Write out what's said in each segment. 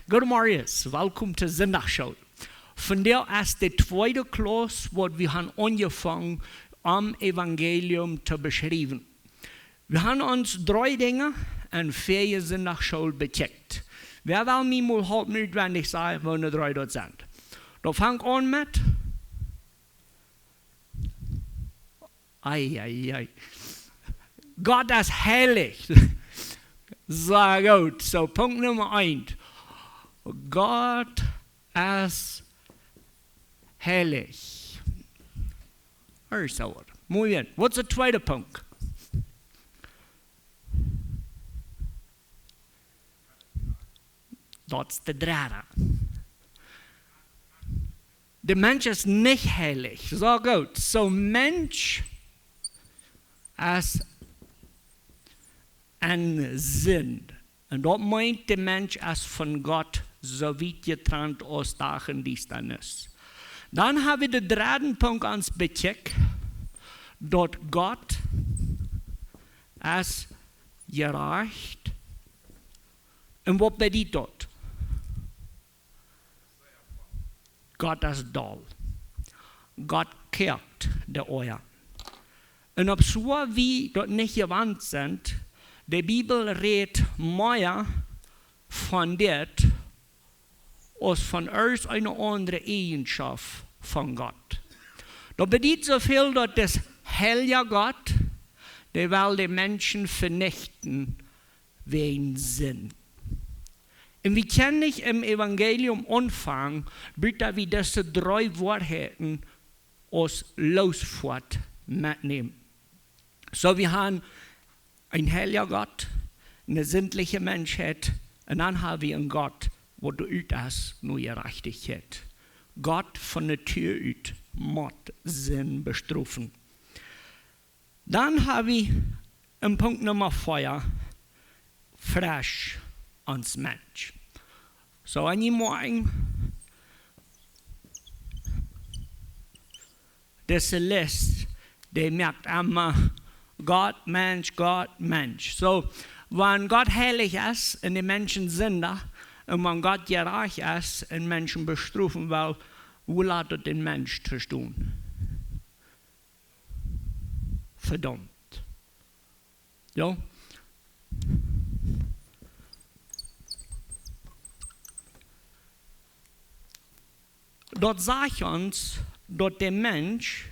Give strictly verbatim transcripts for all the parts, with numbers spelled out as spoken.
Goodemorjes, welkom to Sindachschool. Vondoag es de tweede Klauss, waut wie haben aunjefongen, om Evangelium to beschriewen. Wie haben ons dree Dinja en väaje Sindachschool bekjikjt. Wäa well mie mol halpen utwendich sajen, waut de dree daut sent? Dan fang aun met Ei, ei, ei. Gott es heilich. Sea goot. So, Punkt Numma eent. Gott es heilich. Hör ich so wat. Muy bien. Waut es de tweede Punkt? Daut es de dredde. De Mensch es nich heilich. Sea goot. So, Mensch es en Sind. Un daut meent, de Mensch es von Gott soo wiet jetrant aus Dach un Diestanis. Dan haben wie dän dredden Punkt aun sikj, daut Gott es jerajcht. Un waut bediet daut? Gott es doll. Gott kjikjt de Oaja. Un opp soo aus wie daut nich jewant sent, de Bibel rät mea von dit aus von irjent eene aundre Eajenschoft von Gott. Daut bediet soo väl, daut de heilje Gott, dee well de Menschen venichten wäajen Sind. Un wie kjennen nich em Evangelium aunfangen, bat wie dise dree Woarheiten aus Loosfoat metnämen. So, wie haben een heilja Gott, eene sindliche Menschheit, un dan haben wie eenen Gott, waut doa ut es no Jerajchtichkjeit. Gott von Natua ut mott Sind bestrofen. Dan haben wie en Punkt Numma vea, fresch aus Mensch. So, en je moaken dise List, dee moakt emma Gott, Mensch, Gott, Mensch. So, wan Gott heilich es un de Menschen Sinda, un wan Gott jerajcht es un Menschen bestrofen well, woo lat daut dän Mensch to stonen? Vedaumt. Jo? Daut sajcht ons, daut de Mensch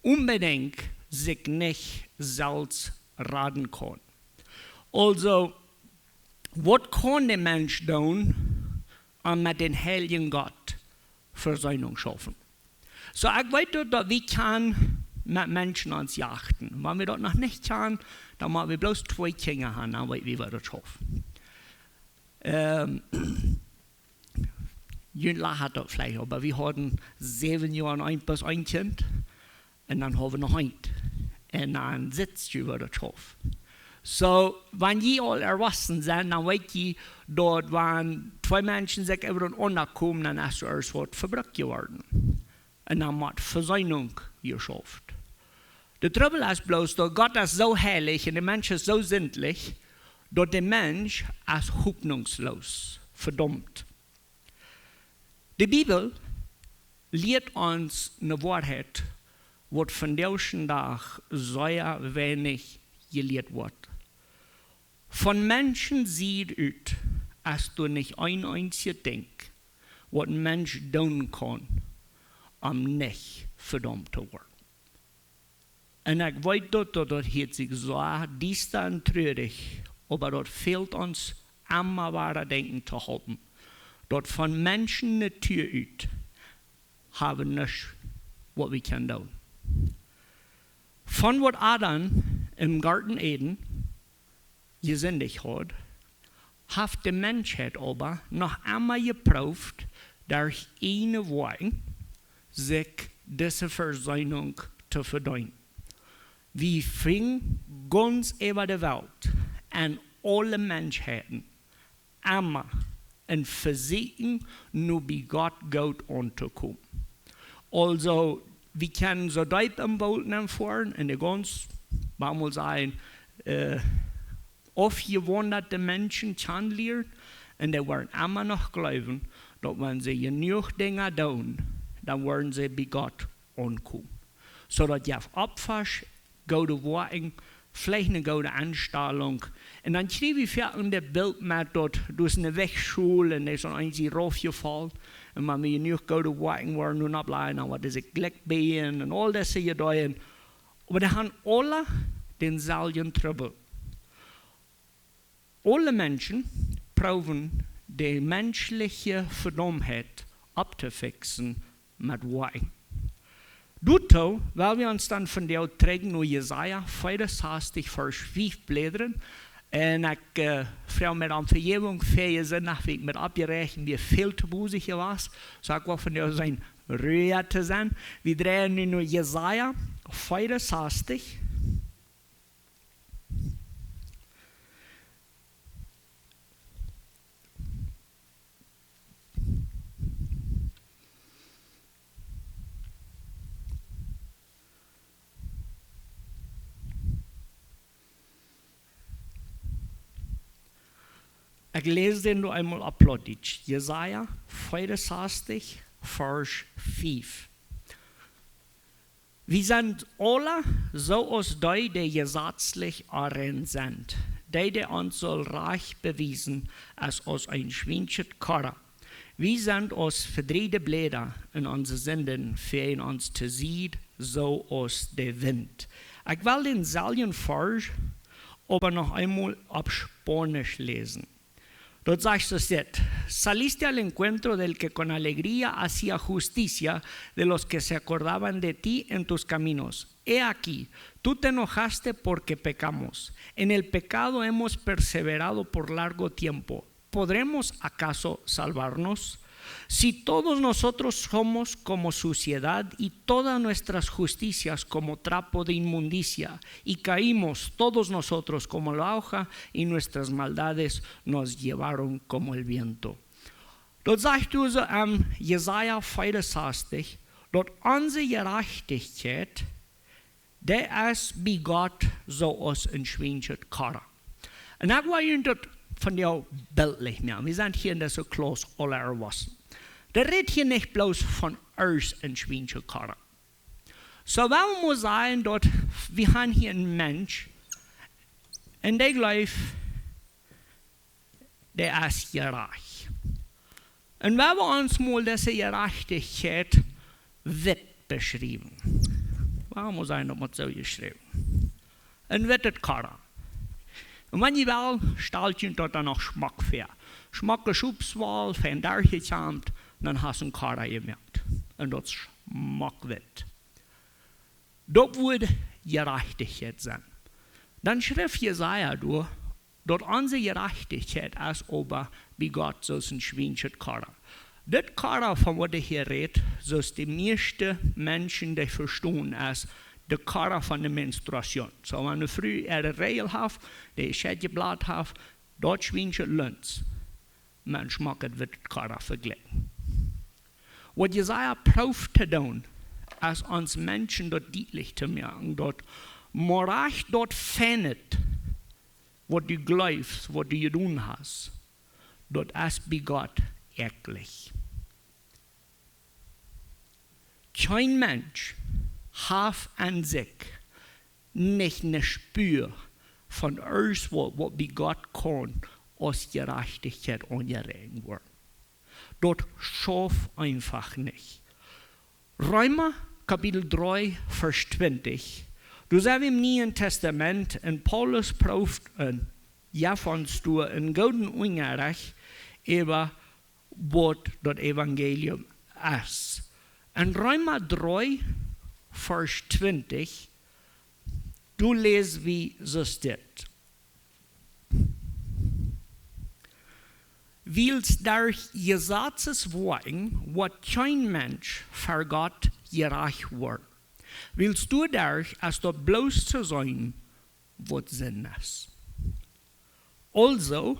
onbedinjt sikj nich selfst raden kaun. Aulsoo, waut kaun de Mensch doonen, om met dän heiljen Gott Vesöhnunk schaufen? So, ekj weet daut, daut wie kjennen met Menschen ons jachten. Wan wie daut noch nich kjennen, dan motten wie bloos twee Kjinja haben, dan weet wie, woo daut schauft. Ähm, jie lachen daut veleicht, oba wie hauden säwen Joa een, bloos een Kjint. Un dan haud wie noch eent. Un dan sitt jie, woo daut schauft. So, wan jie aul erwossen sent, dan weet jie daut, wan twee Menschen sikj äwa enaunda komen, dan es doa irjent waut vebrukt jeworden. Un dan mott Vesöhnunk jeschauft. De Trubbel es bloos, daut Gott es soo heilich un de Mensch es soo sindlich, daut de Mensch es hopninjsloos vedaumt. De Bibel lieet ons eene Woarheit, waut vondoag dän Dach sea weinich jelieet woat. Von Menschen Sied ut es doa nich een eensjet Dinkj, waut een Mensch doonen kaun, om nich vedaumt to woaren. Un ekj weet daut, daut, daut hieet sikj soo diesta un truarich, oba daut fält ons emma wada denkjen to halpen, daut von Menschen Natua ut haben wie nuscht, waut wie kjennen doonen. Von waut Adam em Goaden Eden jesindicht haud, haft de Menschheit oba noch emma jeprooft, derch ieejne Woakjen sikj dise Vesöhnunk to vedeenen. Wie finjen gaunz äwa de Welt en aule Menschheiten emma een Vesieekjen, no bie Gott goot auntokomen. Aulsoo, wie kjennen soo deep em Woolt nenn foaren un de gaunz, waut mol sajen, äh, aufjewaundate Menschen kjanen lieren. Un dee woaren emma noch jleewen, daut wan see jenuach Dinja doonen, dan woaren see bie Gott aunkomen. Soo daut jeft Opfasch, goode Woakjen, veleicht eene goode Enstalunk. Un dan kjrie wie foaken daut Bilt met daut, du hast eene Wajchschool un dee es aun eent raufjefollen. Un wan wie jenuach goode Woakjen woaren doonen oppläajen, dan woat daut sikj jlikj bie un aul dise Jedanken. Oba dee haben aule dänselwjen Trubbel. Aule Menschen proowen de menschliche Vedaumtheit auftofiksen met Woakjen. Doatoo well wie ons dan vondoag trigj no Jesaja vea un sastich, Varsch fief bläden. Un ekj, äh, froag mie om Vejäwunk fa june Sind, daut ekj mie oppjeräajcht, wia väl too bosich jewast. Soo ekj well vondoag sennen ruhig to sennen. Wie dreien nu no Jesaja vea un sastich. Ekj läs dän noch eemol opp Plautdietsch. Jesaja vea un sastich, Varsch fief. Wie sent aule soo aus dee, dee jesazlich oren sent. Dee, dee ons saul Rajcht bewiesen, es aus een schwienschet Koda. Wie sent aus vedreide Bläda un onse Sinden fäajen ons too Sied, soo aus de Wint. Ekj well dänselwjen Varsch oba noch eemol opp Spaunisch läsen. Daut sajcht soo dit: Saliste al encuentro del que con alegría hacía justicia de los que se acordaban de ti en tus caminos. He aquí, tú te enojaste porque pecamos. En el pecado hemos perseverado por largo tiempo. ¿Podremos acaso salvarnos? Si todos nosotros somos como suciedad y todas nuestras justicias como trapo de inmundicia, y caímos todos nosotros como la hoja, y nuestras maldades nos llevaron como el viento. Daut sajcht doa soo aun Jesaja vea un sastich, daut onse Jerajchtichkjeit, dee es bie Gott soo aus een schwienschet Koda. Un ekj well junt daut vondoag biltlich moaken. Wie sent hia en dise Klauss aule erwossen. Dee rät hia nich bloos von ons een schwienschet Koda. Soo well wie sajen daut wie haben hia een Mensch un dee jleeft, dee es jerajcht. Un wie wellen ons mol dise Jerajchtichkjeit witt beschriewen. Wuarom mott daut soo jeschräwen? Een wittet Koda. Un wan jie wellen, stalt junt daut dan noch schmock väa. Schmocke Schopswoll, fein derchjekjemt, dan hast een Koda jemoakt. Un daut es schmock witt. Daut woat Jerajchtichkjeit sennen. Dan schrift Jesaja doa, daut onse Jerajchtichkjeit es oba bie Gott soo aus een schwienschet Koda. Dit Koda, von waut hee hia rät, soo aus de mieeschte Menschen dee vestonen, es de Koda von de Menstruation. Soo, wan eene Fru äare Regel haft, dee Scheet jebloot haft, daut schwienschet Lunt. Mensch, moakt daut wittet Koda vejlikjen. Waut Jesaja prooft to doonen, es ons Menschen daut dietlich to moaken, daut morajcht daut Feinet, waut du jleefst, waut du jedonen hast, daut es bie Gott äakjlich. Kjeen Mensch haft aun sikj nich eene Spua von irjentwaut, waut bie Gott kaun aus Jerajchtichkjeit aunjeräakjent woaren. Daut schauft eefach nich. Reema, Kapitel dree, Varsch twintich. Doa sent wie em Nieen Tastament un Paulus prooft un jeft ons doa een gooden Unjarecht äwa waut daut Evangelium es. En Reema dree, Varsch twintich, doa läs wie soo dit: Wiels derch Jesazes Woakjen woat kjeen Mensch ver Gott jerajcht woaren. Wiels doaderch es daut bloos to seenen, waut Sind es. Aulsoo,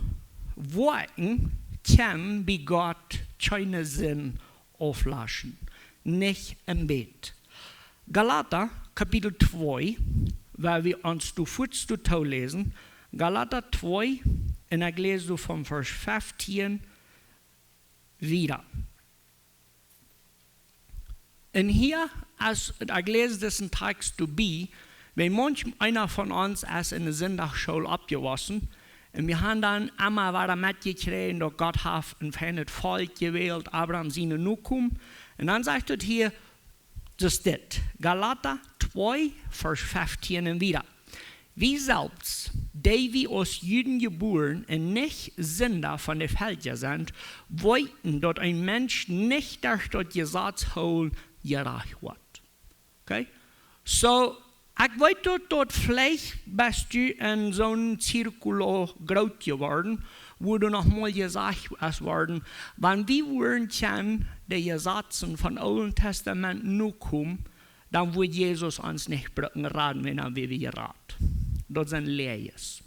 Woakjen kjennen bie Gott kjeene Sind auflaschen, nich een bät. Galata, Kapitel twee, woa wie ons doa fuaz doatoo läsen, Galata twee, Un ekj läs doa von Varsch feftieen wieda. Un hia, aus ekj läs disen Tekst doabie, wiels manch eena von ons es enne Sindachschool oppjewossen, un wie haben dan emma wada metjekjräajen, daut Gott haft een feinet Volkj jewält, Abraham siene Nokomen. Un dan sajcht et hia, daut dit, Galata twee, Varsch feftieen un wieda. Wie selfst, dee wie aus Juden jebuaren un nich Sinda von de Velkja sent, weeten, daut een Mensch nich derch daut Jesaz hoolen jerajcht woat. Okay? So, ekj weet daut, daut veleicht best du en soon Zirkel groot jeworden, wua du noch mol jesajcht es worden, wan wie wudden kjennen de Jesazen von Oolen Testament nokomen, dan wudd Jesus ons nich brucken raden, wan wie wudden jerat. Daut sent Läajes.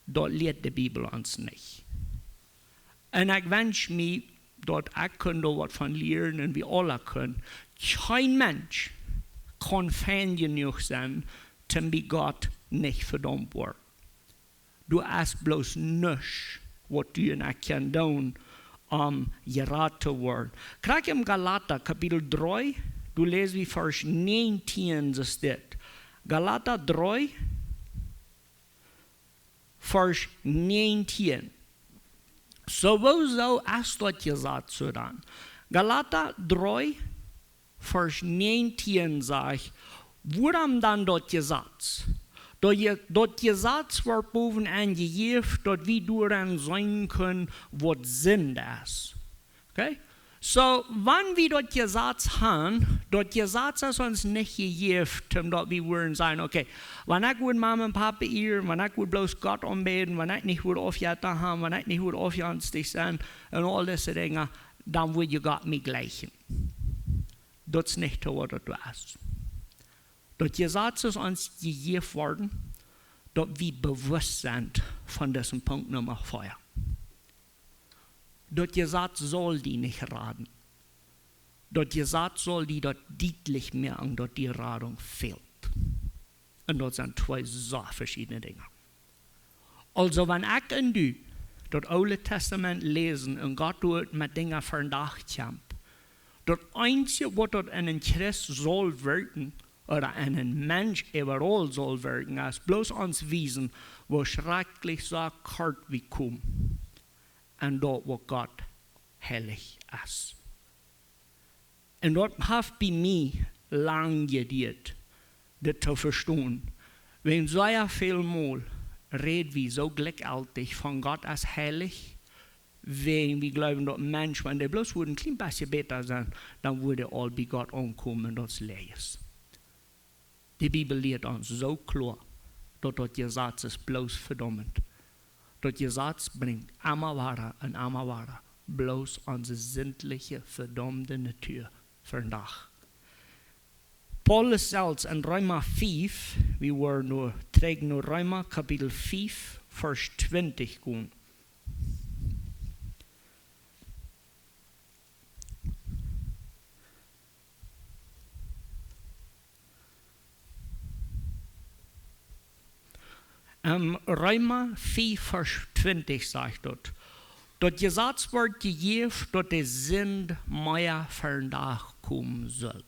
Daut lieet de Bibel ons nich. Un ekj wensch mie, daut ekj kunn doa waut von lieren un wie aula kunnen. Kjeen Mensch kaun fein jenuach sennen, toom bie Gott nich vedaumt woaren. Du hast bloos nuscht, waut du un ekj kjennen doonen, om jerat to woaren. Krakjt em Galata, Kapitel dree, doa läs wie Varsch näajentieen, es dit. Galata dree, Varsch näajentieen. So, wuarom es daut Jesaz soo dan? Galata dree, Varsch näajentieen sajcht, wuarom dan daut Jesaz? Daut Je-, daut Jesaz wort bowen aunjejäft, daut wie doaraun seenen kunnen, waut Sind es. Okay? So, wan wie daut Jesaz haben, daut Jesaz es ons nich jejäft, toom daut wie wudden sajen, okay, wan ekj wudd Mama un Papa ieren, wan ekj wudd bloos Gott aunbäden, wan ekj nich wudd Aufjetta haben, wan ekj nich wudd aufjenstich sennen un aul dise Dinja, dan wudd je Gott mie jlikjen. Daut es nich waut daut es. Daut Jesaz es ons jejäft worden, daut wie bewusst sent von disen Punkt Numma vea. Daut Jesaz saul die nich raden. Daut Jesaz saul die daut dietlich moaken, daut die Radunk fält. Un daut sent twee sea veschiedne Dinja. Aulsoo, wan ekj un du daut Oole Testament läsen un Gott doa met Dinja vondoag kjamft, daut eensje, waut daut en een Christ saul werkjen, ooda en een Mensch äwaraul saul werkjen, es bloos ons wiesen, woo schrakjlich sea kort wie komen. Un daut, waut Gott heilich es. Un daut haft bie mie lang jeduat, dit to vestonen. Wan sea väl mol räd wie soo jlikjjeltich von Gott es heilich, wan wie jleewen daut Mensch, wan dee bloos wudd een kjlien bät bäta sennen, dan wudd hee aul bie Gott aunkomen, daut es Läajes. De Bibel lieet ons soo kloa, daut daut Jesaz es bloos vedaumend. Daut Jesaz brinjt emma wada un emma wada bloos onse sindliche, vedaumde Natua vondoag. Paulus selfst en Reema fief, wie woaren nu trigj no Reema Kapitel fief, Varsch twintich gonen. Em Reema fief, Varsch twintich sajcht daut, daut Jesaz wort jejäft, daut de Sind mea vondoag komen sull.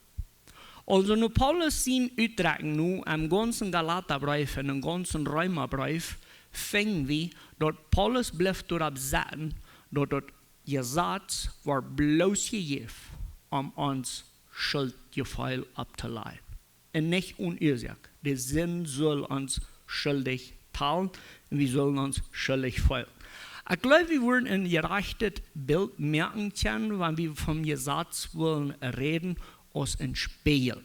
Aulsoo, no Paulus sien Utdrekjen nu em gaunzen Galatabreef un em gaunzen Reemabreef, finj wie, daut Paulus blift doaropp setten, daut daut Jesaz wort bloos jejäft, om ons Schultjefeel opptolajen. Un nich one Uasoak. De Sind sull ons schuldich talen un wie sullen ons schuldich feelen. Ekj jleew, wie wudden een jerajchtet Bilt moaken kjennen, wan wie vom Jesaz wellen räden, aus een Spieejel.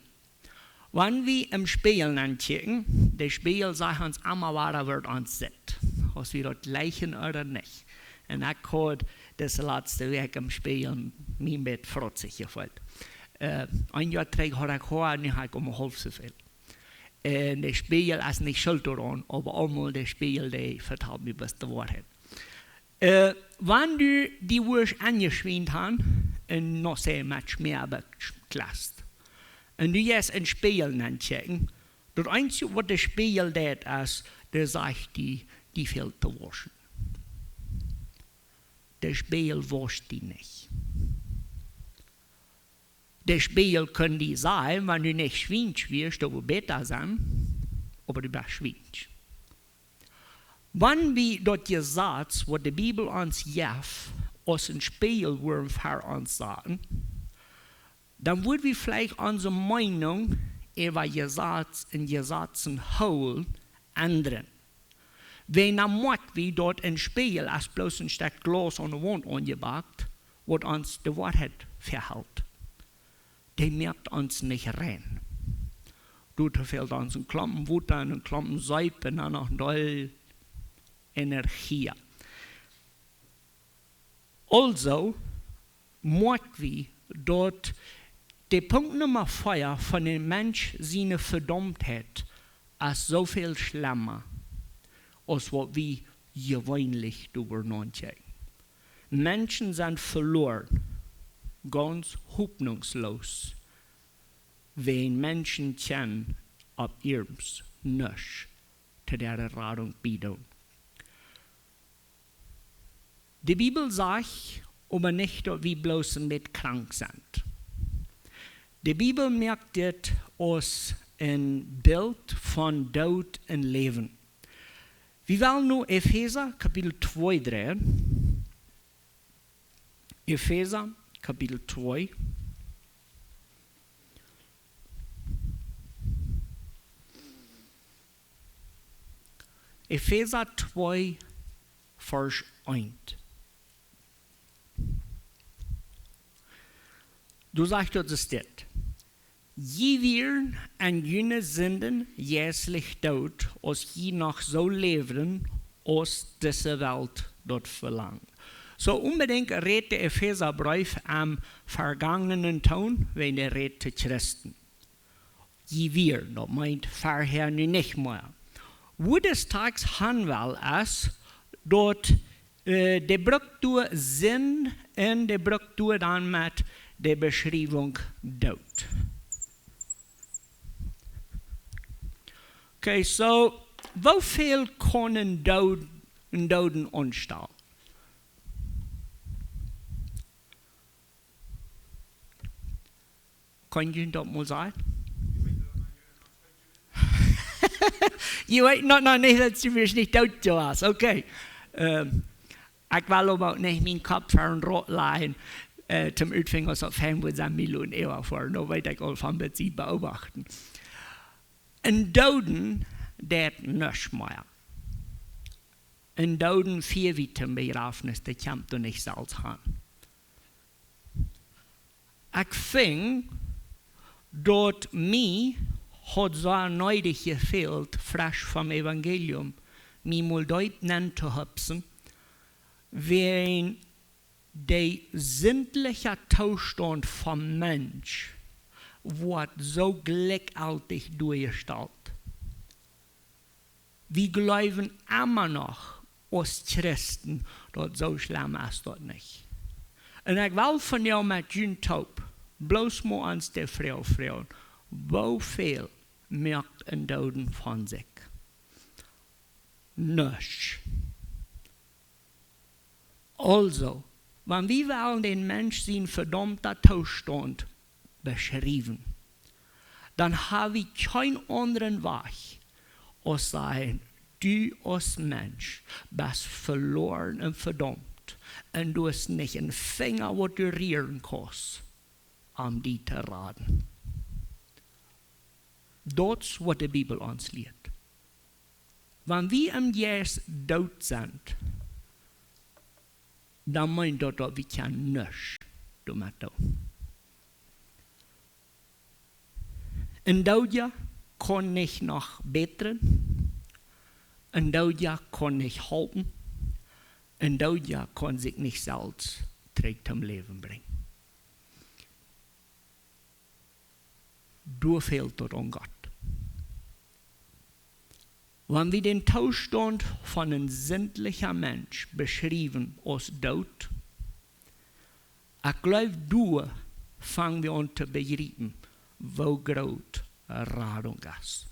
Wan wie em Spieejel nenkjikjen, de Spieejel sajcht ons emma wada, woo ons sitt. Aus wie daut jlikjen ooda nich. Un ekj haud dise latste Wäakj em Spieejel mie een bät frutzich jefeelt. Äh, een Joa trigj haud ekj Hoa, nu hab ekj om haulf soo väl. Un de Spieejel es nich schult doaraun, oba emol de Spieejel, dee vetalt mie best de Woarheit. Äh, wan du die wurscht aunjeschwient haben, un noch sea much mea bekjlast. Un du jeist em Spieejel nenkjikjen, daut eensje, waut de Spieejel deit, es, dee sajcht die, die fält to wauschen. De Spieejel wauscht die nich. De Spieejel kaun die sajen, wan du nich schwiensch wieescht, daut wudd bäta sennen, oba du best schwiensch. Wan wie daut Jesaz, waut de Bibel ons jeft, aus een Spieejel wudden fa ons saten, dan wudd wie veleicht onse Meenunk äwa Jesaz un Jesazen hoolen endren. Wan dan moakj wie daut een Spieejel es bloos een Stekj Glaus aun de Waunt aunjebakt, waut ons de Woarheit vehelt. Dee moakt ons nich rein. Doatoo fält ons een Klompen Wota un een Klompen Seep un dan noch een Deel Energie. Aulsoo moakj wie daut de Punkt Numma vea von een Mensch siene Vedaumtheit es soo väl schlemma aus waut wie jeweenlich doaräwa nodenkjen. Menschen sent veloaren, gaunz hopninjsloos, wiels Menschen kjennen opp iernst nuscht to äare Radunk biedroagen. De Bibel sajcht oba nich, daut wie bloos een bät krank sent. De Bibel moakt dit aus een Bilt von Doot un Läwen. Wie wellen nu Efeesa Kapitel twee dreien. Efeesa Kapitel twee. Efeesa twee, Varsch eent. Doa sajcht daut es dit: Jie wieren enn june Sinden jeistlich doot, aus jie noch soo läwden, aus dise Welt daut velangt. Soo onbedinjt rät de Efeesa Breef aum verganjnen Toon, wan hee rät to Christen. Jie wieren, daut meent verhäa, nu nich mea. Wua dis Takjst han well es, daut, äh, dee brukt doa Sind un dee brukt doa dan met de Beschriewunk Doot. Okay, soo, woo väl kaun een Doot, een Dooden aunstalen? Kaun jie daut mol sajen? Jie weeten noch, noch nich, daut jie nich doot sent. Okay. Ähm, ekj well oba uk nich mienen Kopp ver een Rot lajen, äh, toom utfinjen, aus daut fein woat sennen, Milo un Eva fa. Nu weet ekj aul von waut see beobachten. Een Dooden deit nuscht mea. Een Dooden fia wie toom Bejrafnis, dee kjemt doa nich selfst han. Ekj finj daut mie haud soo needich jefält, fresch vom Evangelium, mie mol doa nenn to hupsen, wiels de sindliche Toostaunt vom Mensch woat soo jlikjjeltich doajestalt. Wie jleewen emma noch aus Christen, daut soo schlemm es daut nich. Un ekj well von junt met junt toop bloos mol ons de Froag froagen: Woo väl moakt een Dooden von sikj? Nuscht. Aulsoo, wan wie wellen dän Mensch sien vedaumta Toostaunt beschriewen, dan ha wie kjeen aundren Wajch aus sajen: Du aus Mensch best veloaren un vedaumt, un du hast nich een Finja, waut du rieren kaust, om die to raden. Daut es, waut de Bibel ons lieet. Wan wie em Jeist doot sent, dan meent daut, daut wie kjennen nuscht doamet doonen. Een Doodja kaun nich noch bätren. Een Doodja kaun nich halpen. Een Doodja kaun sikj nich selfst trigj toom Läwen brinjen. Doa fält daut aun Gott. Wan wie dän Toostaunt von een sindlicha Mensch beschriewen aus doot, ekj jleew, doa fang wie aun to bejriepen, woo groot Radunk es.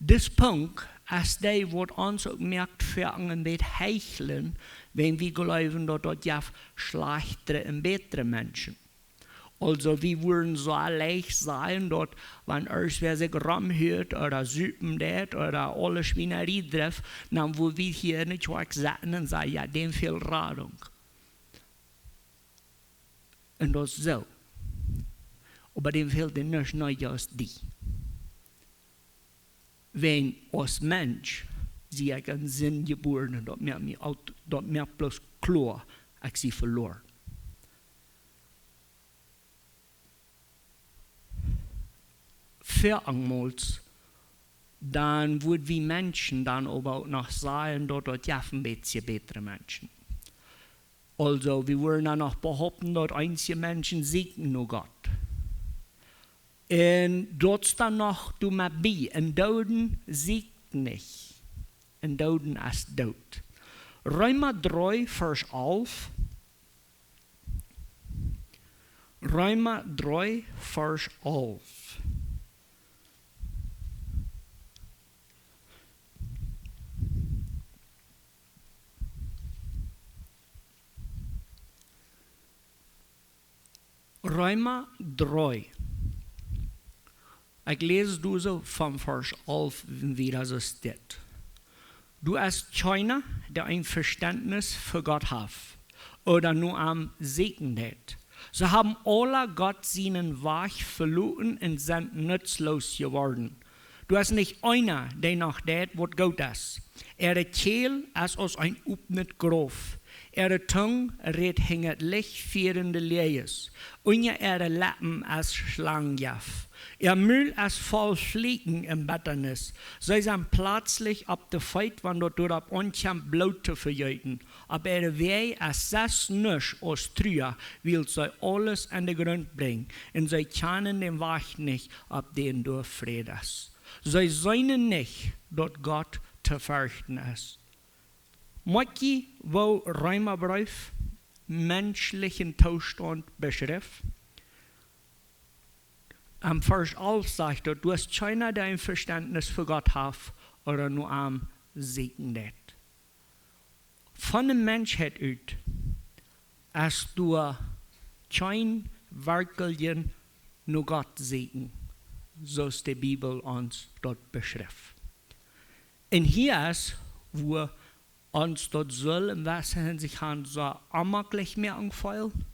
Dis Punkt es dee, waut ons uk moakt foaken een bät heichlen, wan wie jleewen, daut daut jeft schlajchtre un bätre Menschen. Aulsoo, wie wudden soo leicht sajen, daut wan irjentwäa sikj romhieet ooda supen deit ooda aule Schwienarie drift, dan wudd wie hia enne Kjoakj sitten un sajen: "Jo, däm fält Radunk." Un daut es soo. Oba däm fält nuscht, nä, just die. Wan aus Mensch sie ekj en Sind jebuaren, daut moakt mie aul, daut moakt bloos kloa, ekj sie veloaren. Foakenmols, dan wudd wie Menschen dan oba uk noch sajen, daut daut jeft een bät bätre Menschen. Aulsoo, wie wudden dan noch behaupten, daut eenje Menschen sieekjen no Gott. Un daut es dan noch doa met bie: Een Dooden sieekjt nich. Een Dooden es doot. Reema dree, Varsch alf. Reema dree, Varsch alf. Reema dree. Ekj läs doa soo von Varsch alf wieda, soo steit: "Doa es kjeena, dee een Vestentnis fa Gott haft ooda no am sieekjen deit. See haben aula Gott sienen Wajch veloten un sent nutzloos jeworden. Doa es nich eena, dee noch deit, waut goot es. Äare Kjäl es aus een opnet Grauf. Äare Tung rät hinjat Licht fierende Läajes. Unja äare Leppen es Schlangenjeft. Äa Mul es voll Flieekjen un Bettanis. See sent plazlich opp de Feet, wan daut doaropp aunkjemt, Bloot to vejeeten. Opp äare Wäaj es sest nuscht aus Trua, wiels see aules aun de Grunt brinjen, un see kjanen dän Wajch nich, opp dän doa Fräd es. See seenen nich, daut Gott to ferchten es." Moakj jie, woo Reemabreef menschlichen Toostaunt beschrift? Aum Varsch alf sajcht daut: "Doa es kjeena, dee een Vestentnis fa Gott haft ooda no am sieekjen deit." Von de Menschheit ut es doa kjeen werkjlichen no Gott sieekjen, soo aus de Bibel ons daut beschrift. Un hia es, wua ons daut sull en jewesse Hinsicht han soo onjemaklich moaken, feelen,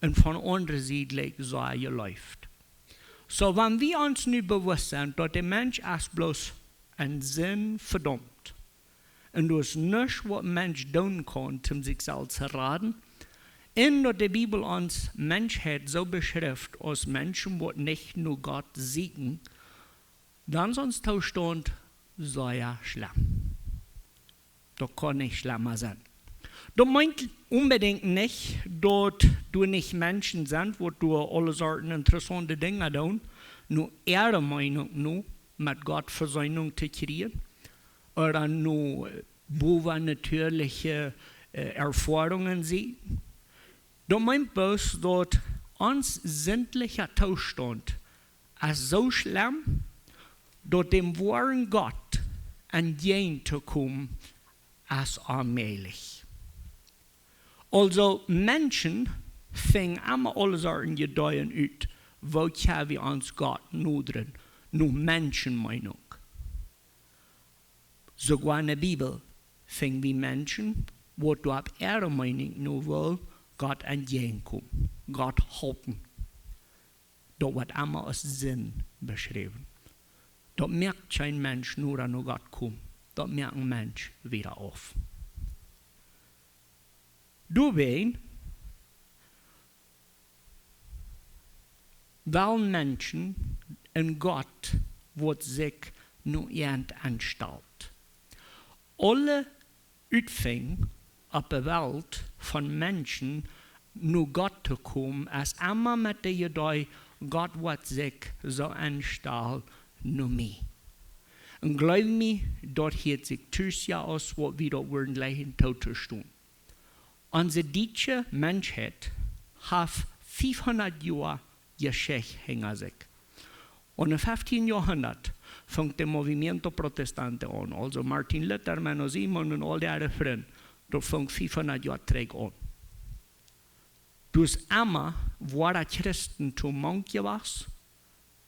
un von aundre Sied leicht soo jeleeft. Soo, wan wie ons nu bewusst sent, daut de Mensch es bloos en Sind vedaumt, un doa es nuscht, waut een Mensch doonen kaun, om sikj selfst to raden, un daut de Bibel ons Menschheit soo beschrift aus Menschen, waut nich no Gott sieekjen, dan es ons Toostaunt sea schlemm. Daut kaun nich schlemma sennen. Daut meent onbedinjt nich, daut doa nich Menschen sent, waut doa aule Sorten interessaunte Dinja doonen, no äare Meenunk no, met Gott Vesöhnung to kjrieen, ooda no, äh, bowennatüarliche, äh, Erfoarungen seenen. Daut meent bloos, daut ons sintlicha Toostaunt es soo schlemm, daut däm woaren Gott enjäajen to komen es onmäajlich. Aulsoo, Menschen finjen emma aule Sorten Ideeen ut, woo kjenn wie ons Gott nodren, no Menschenmeenunk. Soogoa enne Bibel finj wie Menschen, waut doa opp äare Meenunk no wellen Gott enjäajen komen, Gott halpen. Daut woat emma aus Sind beschräwen. Daut moakt kjeen Mensch noda no Gott komen. Daut moakt een Mensch wieda auf. Doawäajen wellen Menschen een Gott, waut sikj no an enstalt. Aule Utfinjunk opp de Welt von Menschen no Gott to komen, es emma met de Idee, Gott woat sikj soo enstalen no mie. Un jleew mie, daut hieet sikj tusja aus waut wie daut wudden jleichen tootostonen. Onse dietsche Menschheit haft fiefhundat Joa Jeschicht hinja sikj. Un em feftiende Joahundat funk de Movimiento Protestante aun. Aulsoo Martin Luther, Menno Simons un aul dee aundre Frind, daut funk fiefhundat Joa trigj aun. Dus emma woaren Christen to mank jewast,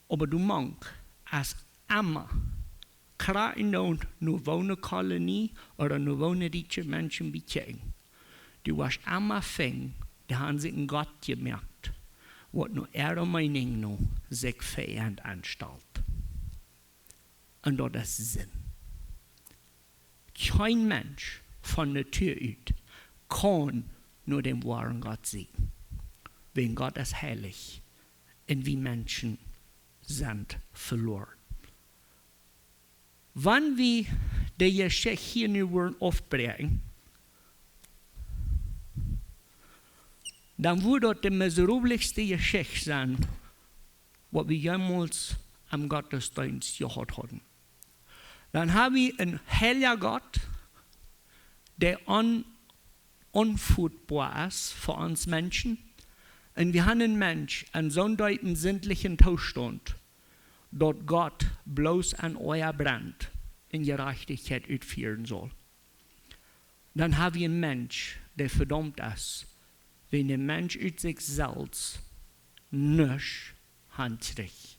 oba du mank es emma krakjt no, no woone Kolonie ooda no woone riekje Menschen bekjikjen. Du woascht emma finjen, dee haben sikj een Gott jemoakt, waut no äare Meeninj no sikj veändren stalt. Un daut es Sind. Kjeen Mensch von Natua ut kaun no däm woaren Gott seenen. Wiels Gott es heilich un wie Menschen sent veloaren. Wan wie de Jeschicht hia nu wudden aufbräakjen, dan wudd daut de miserabelste Jeschicht sennen, waut wie jemols aum Gottesdeenst jehaut hauden. Dan haben wie een heilja Gott, dee on-, onfootboa es fa ons Menschen. Un wie haben een Mensch en soon deepen sindlichen Toostaunt, daut Gott bloos aun Oaja brennt un Jerajchtichkjeit utfieren saul. Dan haben wie een Mensch, dee vedaumt es, wiels de Mensch ut sikj selfst nuscht hankjricht.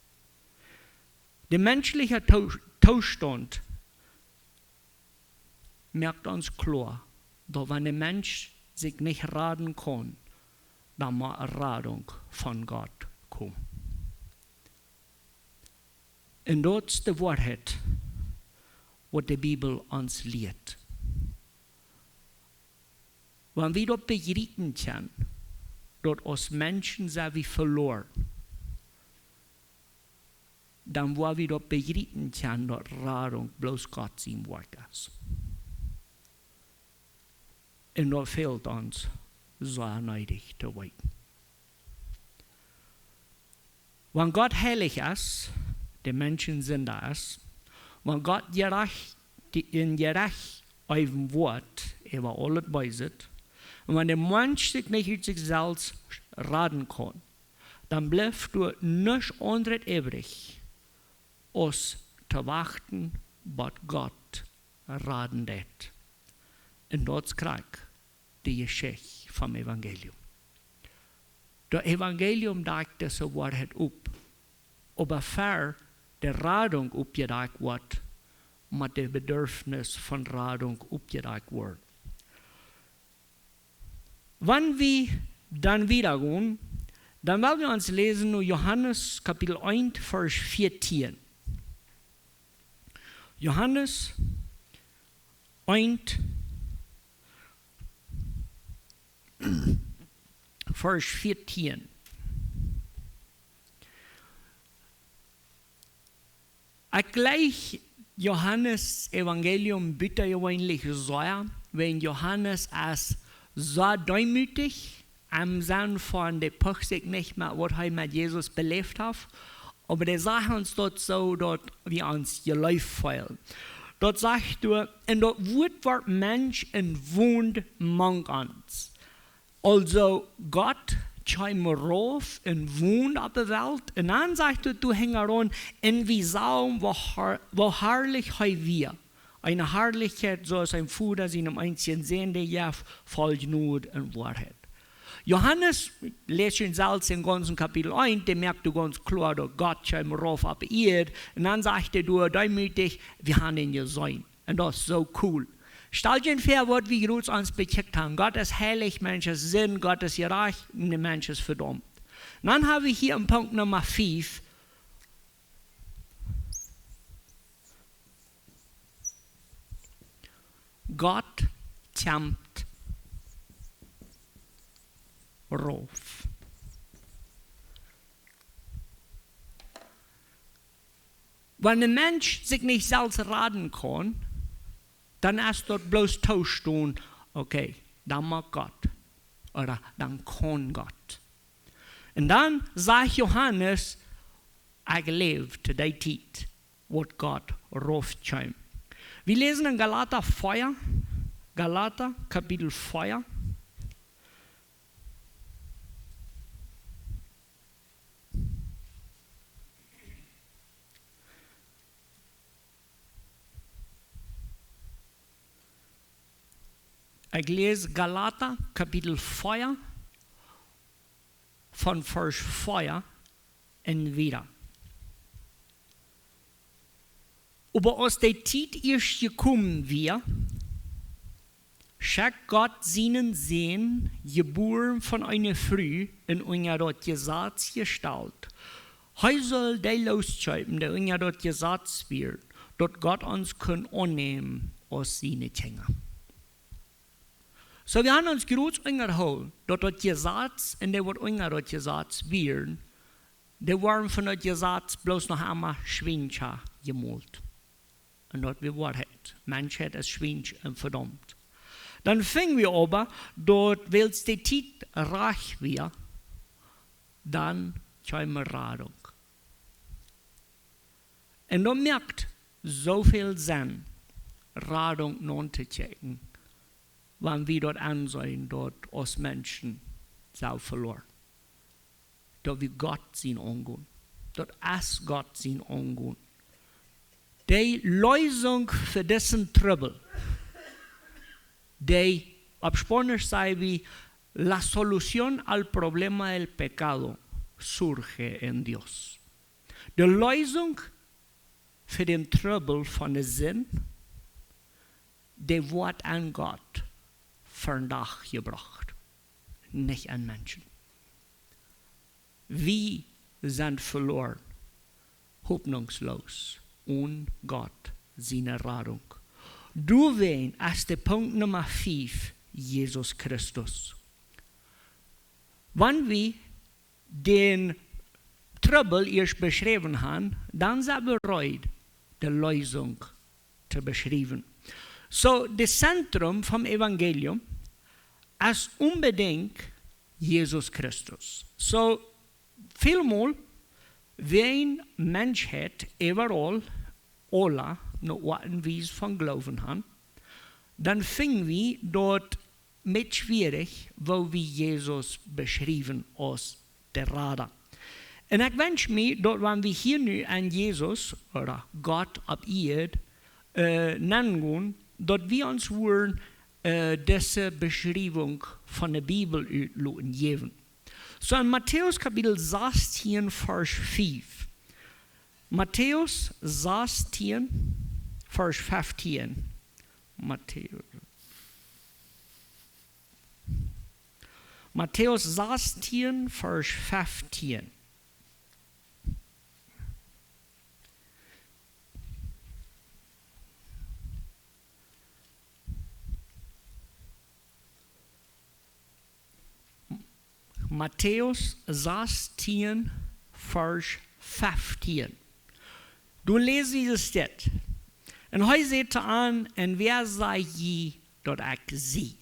De menschelje Too-, Toostaunt moakt ons kloa, daut wan de Mensch sikj nich raden kaun, dan mott Radunk von Gott komen. Un daut es de Woarheit, waut de Bibel ons lieet. Wan wie daut bejriepen kjennen, daut aus Menschen sent wie veloaren, dan woa wie daut bejriepen kjennen, daut Radunk bloos Gott sien Woakj es. Un daut fält ons soo needich to weeten. Wan Gott heilich es, de Mensch Sinda es, wan Gott jerajcht, dee en Jerecht äwen woat äwa aulet Beeset, un wan de Mensch sikj nich ut sikj selfst raden kaun, dan blift doa nuscht aundret übrig, aus to wachten, bat Gott raden deit. Un daut es krakjt de Jeschicht vom Evangelium. Daut Evangelium dakjt dise Woarheit opp, oba ver de Radunk oppjedakjt woat, mott de Bedurfnis von Radunk oppjedakjt woaren. Wan wie dan wieda gonen, dan well wie ons läsen no Johanes Kapitel eent, Varsch vieetieen. Johanes eent, Varsch vieetieen. Ekj jleich Johanes Evangelium butajeweenlich sea, wiels Johanes es sea deemootich, em Senn von dee pucht sikj nich met waut hee met Jesus beläft haft, oba dee sajcht ons daut soo, daut wie ons jeleeft feelen. Daut sajcht doa, un daut Wuat wort Mensch un wond mank ons. Aulsoo, Gott kjeem rauf un wond opp de Welt. Un dan sajcht daut doa hinjaraun, un wie sagen, woo har-, woo harlich hee wia. Eene Harlichkjeit, soo aus een Voda sienen eensjen Sän dee jeft, voll Jnod un Woarheit. Johanes, läs jie selfst em gaunzen Kapitel eent, dee moakt doa gaunz kloa, daut Gott kjeem rauf opp Ieed. Un dan sajcht hee doa deemootich, wie haben am jeseenen. Un daut es soo cool. Stalt junt väa, waut wie jrods ons bekjikjt haben. Gott es heilich, Mensch es Sind, Gott es jerajcht, de Mensch es vedaumt. Dan haben wie hia en Punkt Numma fief. Gott kjemt rauf. Wan de Mensch sikj nich selfst raden kaun, dan es daut bloos Toostaunt, okay, dan mott Gott, ooda dan kaun Gott. Un dan sajcht Johanes, ekj läw to dee Tiet, waut Gott rauf kjeem. Wie läsen en Galata vea, Galata Kapitel vea. Ekj läs Galata, Kapitel vea, von Varsch vea un wieda. Oba aus de Tiet ieescht jekomen wia, schekjt Gott sienen Sän, jebuaren von eene Fru un unja daut Jesaz jestalt. Hee sull dee looskjeepen, dee unja daut Jesaz wieren, daut Gott ons kunn aunnämen aus siene Kjinja. Soo, wie haben ons groot unjahoolen, daut daut Jesaz un dee waut unja daut Jesaz wieren, dee wieren von daut Jesaz bloos noch emol Schwienja jemolt. Un daut wia Woarheit. Menschheit es Schwiensch un vedaumt. Dan finj wie oba, daut wiels de Tiet rajcht wia, dan kjeem Radunk. Un daut moakt soo väl Senn, Radunk nontokjikjen, wan wie daut aunseenen, daut aus Menschen soo veloaren. Daut wie Gott sien aungonen. Daut es Gott sien aungonen. De Leesunk fa disen Trubbel, dee opp Spaunisch saj wie, la solución al problema del pecado surge en Dios. De Leesunk fa dän Trubbel von de Sind, dee woat aun Gott vondoag jebrocht, nich aun Menschen. Wie sent veloaren, hopninjsloos, onen Gott siene Radunk. Doawäajen es de Punkt Numma fief Jesus Christus. Wan wie dän Trubbel ieescht beschräwen haben, dan sent wie reed, de Leesunk to beschriewen. Soo, de Zentrum vom Evangelium es onbedinjt Jesus Christus. Soo, välmol, wan Menschheit äwaraul, aula, ne Oat un Wies von Gloowen haben, dan finj wie daut met schwierich, woo wie Jesus beschriewen aus de Rada. Un ekj wensch mie, daut wan wie hia nu aun Jesus, ooda Gott opp Ieed, äh, nenngonen, daut wie ons wudden, äh, dise Beschriewunk von de Bibel ut loten jäwen. Soo en Matäus Kapitel sastieen, Varsch fief. Matäus sastieen, Varsch feftieen. Matäus. Matäus sastieen, Varsch feftieen. Matäus sastieen, Varsch feftieen. Doa läs wie dit. Un hee säd to an: "Un wäa saj jie daut ekj sie?"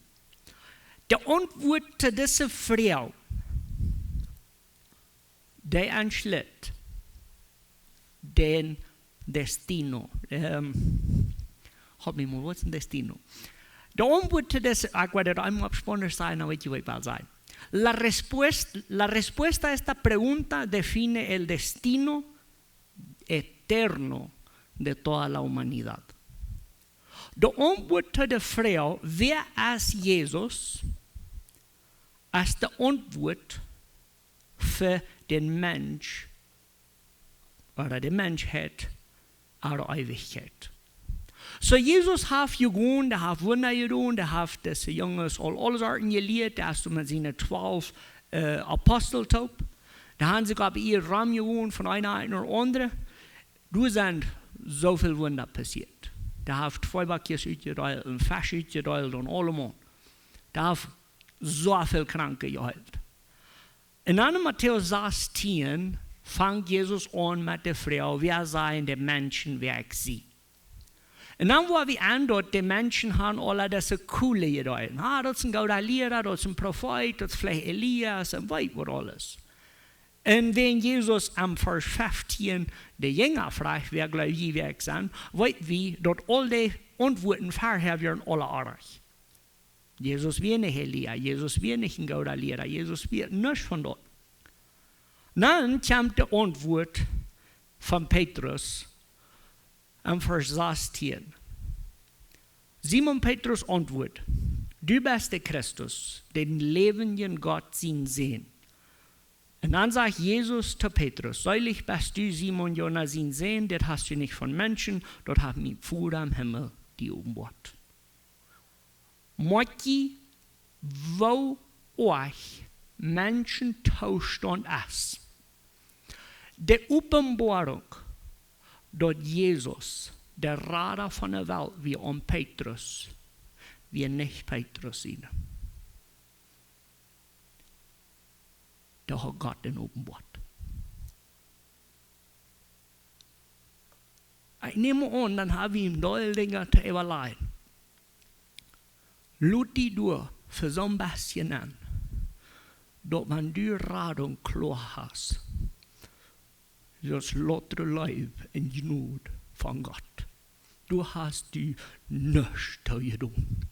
De Auntwuat to dise Froag, dee entschlajcht dän Destino. Ähm, help me more, what's a destino? De Auntwuat to dise, ah, ekj woa daut eemol opp Spaunisch sajen, dan weet jie waut ekj well sajen. La respuest-, la respuesta a esta pregunta define el destino eterno de toda la humanidad. De Auntwuat to de Froag, wäa es Jesus, es de Auntwuat fa dän Mensch, ooda de Menschheit, äare Eewichkjeit. Soo, Jesus haft jegonen, dee haft Wunda jedonen, dee haft dise Junges aul aule Sachen jelieet, dee es met siene twalf, äh, Apostel toop. Dee haben sikj opp Ieed romjegonen von eene Städ no de aundre. Doa sent soo väl Wunda passieet. Dee haft twee Bakjes utjedeelt, een Fesch utjedeelt un aulemol. Dee haft soo väl Kranke jeheelt. Un dan en Matäus sastieen fangt Jesus aun met de Froag: "Wäa sajen de Menschen, wäa ekj sie?" Un dan woa wie aun, daut de Menschen haben aula dise Kule jedonen. "Ah, daut es een gooda Liera, daut es een Profeet, daut es veleicht Elias un weet waut aules." Un wan Jesus aum Varsch feftieen de Jinja fruach: "Wäa jleew jie, wäa ekj sie?", weet wie, daut aul de Auntwuaten verhäa wieren aula oajch. Jesus wia nich Elia, Jesus wia nich een gooda Liera, Jesus wia nuscht von daut. Dan kjemt de Auntwuat von Petrus en Varsch sastieen. Simon Petrus auntwuat: Du best de Christus, dän läwendjen Gott sien Sän. Un dan sajcht Jesus to Petrus: Seelich best du, Simon Jona sien Sän, dit hast du nich von Menschen, daut haft mien Voda em Himmel die openboat. Moakj die, woo oajch Menschen Toostaunt es. De Openboarunk, daut Jesus, de Rada von de Welt, wia aun Petrus, wia nich Petrus siene. Doa haud Gott dän openboat. Ekj näm aun, dan ha wie een Deel Dinja to äwalajen. Lot die doa fa soon bät nenn, daut wan du Radunk kloa hast, daut es loutre Leew un Jnod von Gott. Du hast die nuscht toojedonen.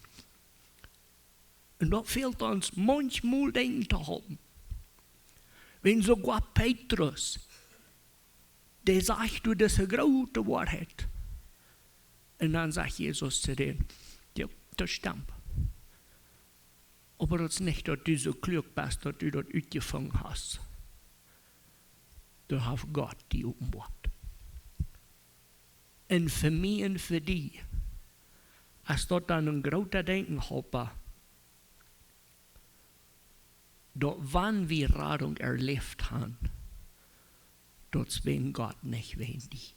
Un daut fält ons maunchmol denkjen to haben. Wan soogoa Petrus, dee sajcht doa dise groote Woarheit. Un dan sajcht Jesus to dän: Jo, daut stemt. Oba daut es nich, daut du soo kluak best, daut du daut utjefungen hast. Doa haft Gott die openboat. Un fa mie un fa die es daut dan een groota Denkjenhalpa, daut wan wie Radunk erläft haben, daut es wäajen Gott, nich wäajen die.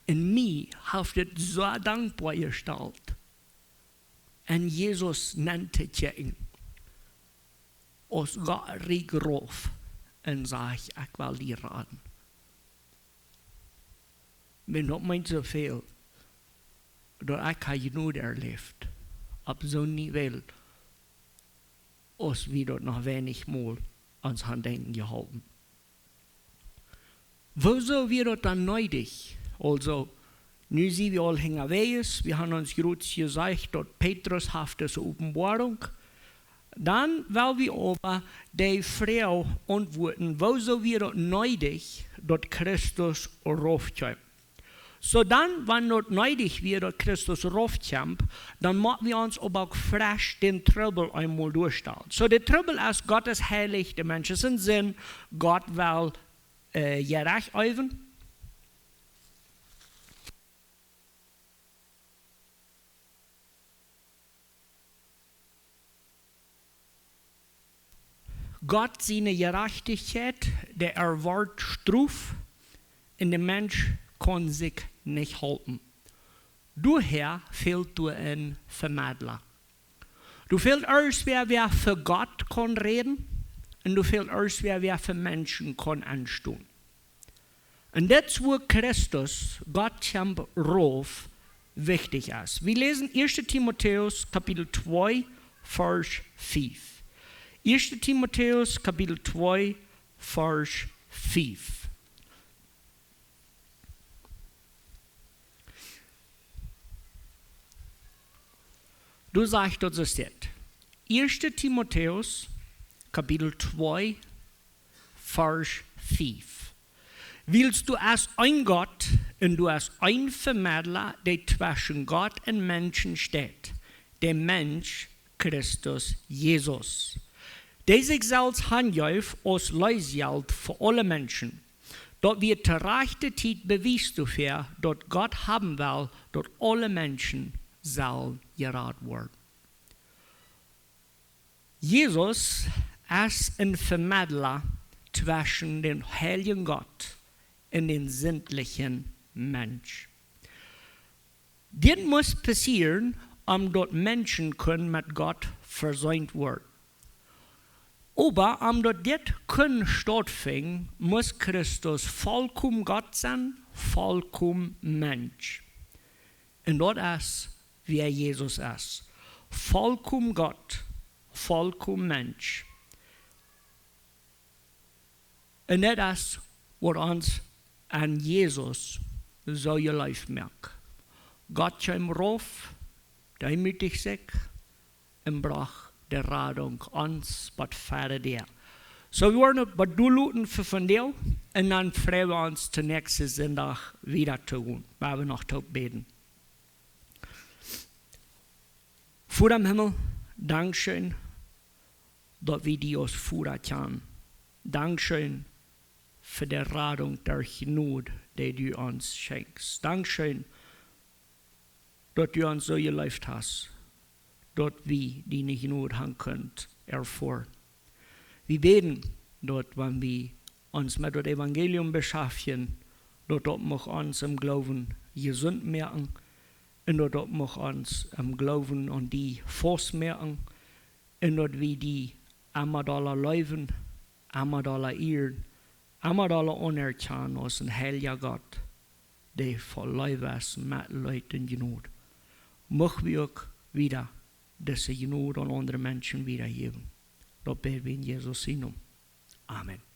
Un mie haft et soo dankboa jestalt, en Jesus nenn to kjikjen, aus Gott rieekjt rauf un sajcht: Ekj well die raden. Wan daut meent soo väl, daut ekj ha Jnod erläft, opp soon Niveau, aus wie daut noch weinich mol ons han denkjen jeholpen. Wuarom wia daut dan needich? Aulsoo, nu sent wie aul hinjawäajes, wie haben ons groot jesajcht, daut Petrus haft dise Openboarunk. Dan well wie oba de Froag auntwuaden, wuarom wia daut needich, daut Christus raufkjeem? Soo dan, wan daut needich wia, daut Christus raufkjeem, dan motten wie ons oba uk fresch dän Trubbel eemol doastalen. Soo, de Trubbel es, Gott es heilich, de Mensch es en Sind, Gott well, äh, Jerecht äwen. Gott siene Jerajchtichkjeit, dee erwoat Strof, un de Mensch kaun sikj nich halpen. Doahäa fält doa een Vemedla. Doa fält irjentwäa, wäa fa Gott kaun räden, un doa fält irjentwäa, wäa fa Menschen kaun enstonen. Un daut es, wua Christus, Gott kjemt rauf, wichtich es. Wie läsen Ieeschte Timotäus, Kapitel twee, Varsch fief. Ieeschte Timotäus, Kapitel twee, Varsch fief. Doa sajcht daut soo, steit. Ieeschte Timotäus, Kapitel twee, Varsch fief. Wiels doa es een Gott un doa es een Vemedla, dee tweschen Gott un Menschen steit, de Mensch Christus Jesus, dee sikj selfst hanjeef aus Leesjelt fa aule Menschen. Daut wia to rajchte Tiet Bewies doafäa, daut Gott haben well, daut aule Menschen sellen jerat woaren. Jesus es een Vemedla tweschen dän heiljen Gott un dän sindlichen Mensch. Dit must passieren, om daut Menschen kunnen met Gott veseent woaren. Oba om daut dit kunn stautfinjen, must Christus volkomen Gott sennen, volkomen Mensch. Un daut es, wäa Jesus es. Volkomen Gott, volkomen Mensch. Un daut es, waut ons aun Jesus soo jeleeft moakt. Gott kjeem rauf, deemoodicht sikj, un brocht de Radunk ons waut wieda. Soo, wie woaren daut bie dit loten fa vondoag, un dan frei wie ons toom näakjsten Sindach wieda to gonen, wua wie noch toop bäden. Voda em Himmel, dankscheen, daut wie die aus Voda kjanen. Dankscheen fa de Radunk derch Jnod, dee du ons schenkjst. Dankscheen, daut du ons soo jeleeft hast, daut wie diene Jnod han kunt erfoaren. Wie bäden, daut wan wie ons met daut Evangelium beschaftjen, daut daut mucht ons em Gloowen jesunt moaken un daut daut mucht ons em Gloowen aun die faust moaken un daut wie die emma dolla leewen, emma dolla ieren, emma dolla aunerkjanen aus een heilja Gott, dee voll Leew es, Metleet un Jnod. Mucht wie uk wieda dise Jnod aun aundre Menschen wiedajäwen. Daut bäd wie en Jesus sien Nomen. Amen.